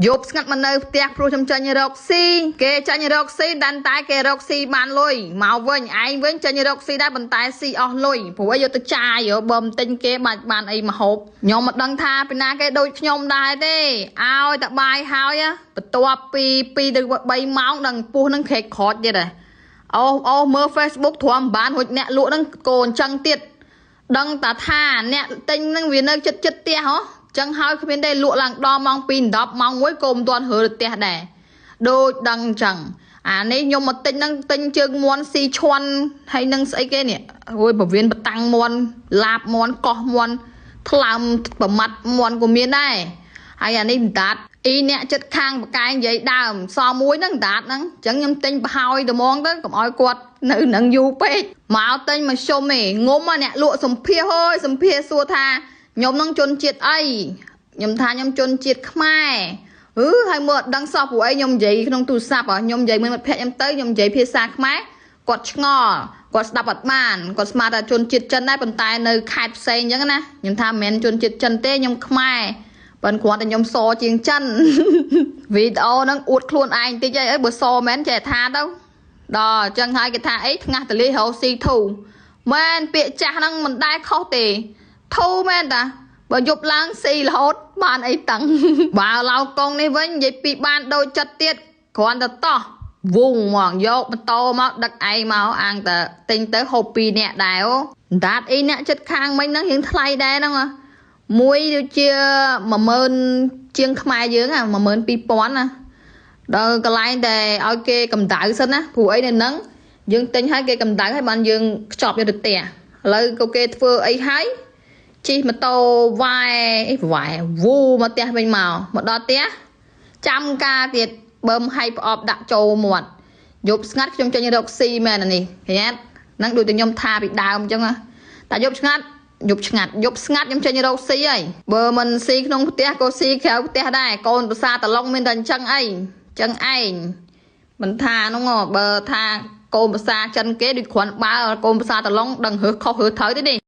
យប់ស្ងាត់មកនៅផ្ទះព្រោះខ្ញុំចាញ់រកស៊ីគេចាញ់រកស៊ីដាន់តែគេរកស៊ីបានលុយមកវិញឯងវិញចាញ់រកស៊ីដែរប៉ុន្តែស៊ីអស់លុយព្រោះឯងយកទៅចាយបើមិនទិញគេបាច់បានអីមកហូបខ្ញុំមិនដឹងថាពីណាគេដូចខ្ញុំដែរទេឲ្យតែបាយហើយបន្ទាប់ពី2ទៅ3ម៉ោងដឹងពោះនឹងក្រេកក្រចទៀតហ៎អូអូមើល Facebook ទ្រាំបានរួចអ្នកលក់នឹងកូនចឹងទៀតដឹងតាថាអ្នកទិញនឹងវានៅចិត្តចិត្តផ្ទះហ៎ចឹងហើយគ្មានទេលក់ឡើងដល់ម៉ោង2 10ម៉ោង1ក៏មិនទាន់រើទៅផ្ទះដែរដូចដឹងចឹងអានេះខ្ញុំមកទិញនឹងទិញជើងមន់ស៊ីឈួនហើយនឹងស្អីគេនេះអូយពវៀនបតាំងមន់ឡាបមន់កោះមន់ថ្លើមប្រមាត់មន់ក៏មានដែរហើយអានេះដាតអ៊ីអ្នកចិត្តខាងបកែងនិយាយដើមសមួយហ្នឹងដាតហ្នឹងចឹងខ្ញុំទិញប្រហើយត្មងទៅកុំឲ្យគាត់នៅនឹងយូរពេកមកទិញមកជុំឯងងុំអ្នកលក់សំភារហើយសំភារសួរថាខ្ញុំនឹងជនជាតិអីខ្ញុំថាខ្ញុំជនជាតិខ្មែរអឺហើយមើលអត់ដឹងសោះព្រោះអីខ្ញុំនិយាយក្នុងទូរស័ព្ទខ្ញុំនិយាយមួយមិត្តភក្តិខ្ញុំទៅខ្ញុំនិយាយភាសាខ្មែរគាត់ឆ្ងល់គាត់ស្ដាប់អត់បានគាត់ស្មានថាជនជាតិចិនដែរប៉ុន្តែនៅខេត្តផ្សេងអញ្ចឹងណាខ្ញុំថាមិនមែនជនជាតិចិនទេខ្ញុំខ្មែរប៉ុន្តែគ្រាន់តែខ្ញុំសជាងចិនវីដេអូហ្នឹងអួតខ្លួនឯងតិចអីបើសមែនចេះថាទៅដល់អញ្ចឹងហើយគេថាអីថ្ងាស់តលីរកស៊ីធូមែនពាក្យចាស់ហ្នឹងមិនដែលខុសទេធូមែនតាបើយប់ឡើងស៊ីរហូតបានអីតឹងបើឡៅកងនេះវិញនិយាយពីបានដូចចិត្តទៀតគ្រាន់តែតោះវងហ្មងយកម៉ូតូមកដឹកឯងមកអាងតែទិញទៅហូប2នាក់ដែរអូដាតអីអ្នកចិត្តខាងមិញហ្នឹងរៀងថ្លៃដែរហ្នឹងមួយដូចជា10000ជាងខ្មែរយើង12000ណាដល់កន្លែងតែឲ្យគេកម្ដៅសិនណាព្រោះអីនៅហ្នឹងយើងទិញឲ្យគេកម្ដៅឲ្យបានយើងខ្ចប់យកទៅផ្ទះឥឡូវក៏គេធ្វើអីហើយជិះម៉ូតូវ៉ែអីវ៉ែវូមកផ្ទះវិញមកដល់ផ្ទះចាំការទៀតបើមហៃប្រអប់ដាក់ចូលមាត់យប់ស្ងាត់ខ្ញុំចេញរកស៊ីមែនអានេះឃើញអត់ហ្នឹងដូចតែខ្ញុំថាពីដើមអញ្ចឹងតែយប់ស្ងាត់យប់ស្ងាត់យប់ស្ងាត់ខ្ញុំចេញរកស៊ីហើយបើមិនស៊ីក្នុងផ្ទះក៏ស៊ីក្រៅផ្ទះដែរកូនប្រសាតឡុងមានតែអញ្ចឹងអីអញ្ចឹងឯងមិនថានោះបើថាកូនប្រសាចិនគេដូចគ្រាន់បើកូនប្រសាតឡុងដឹងរើសខុសរើសត្រូវទេនេះ។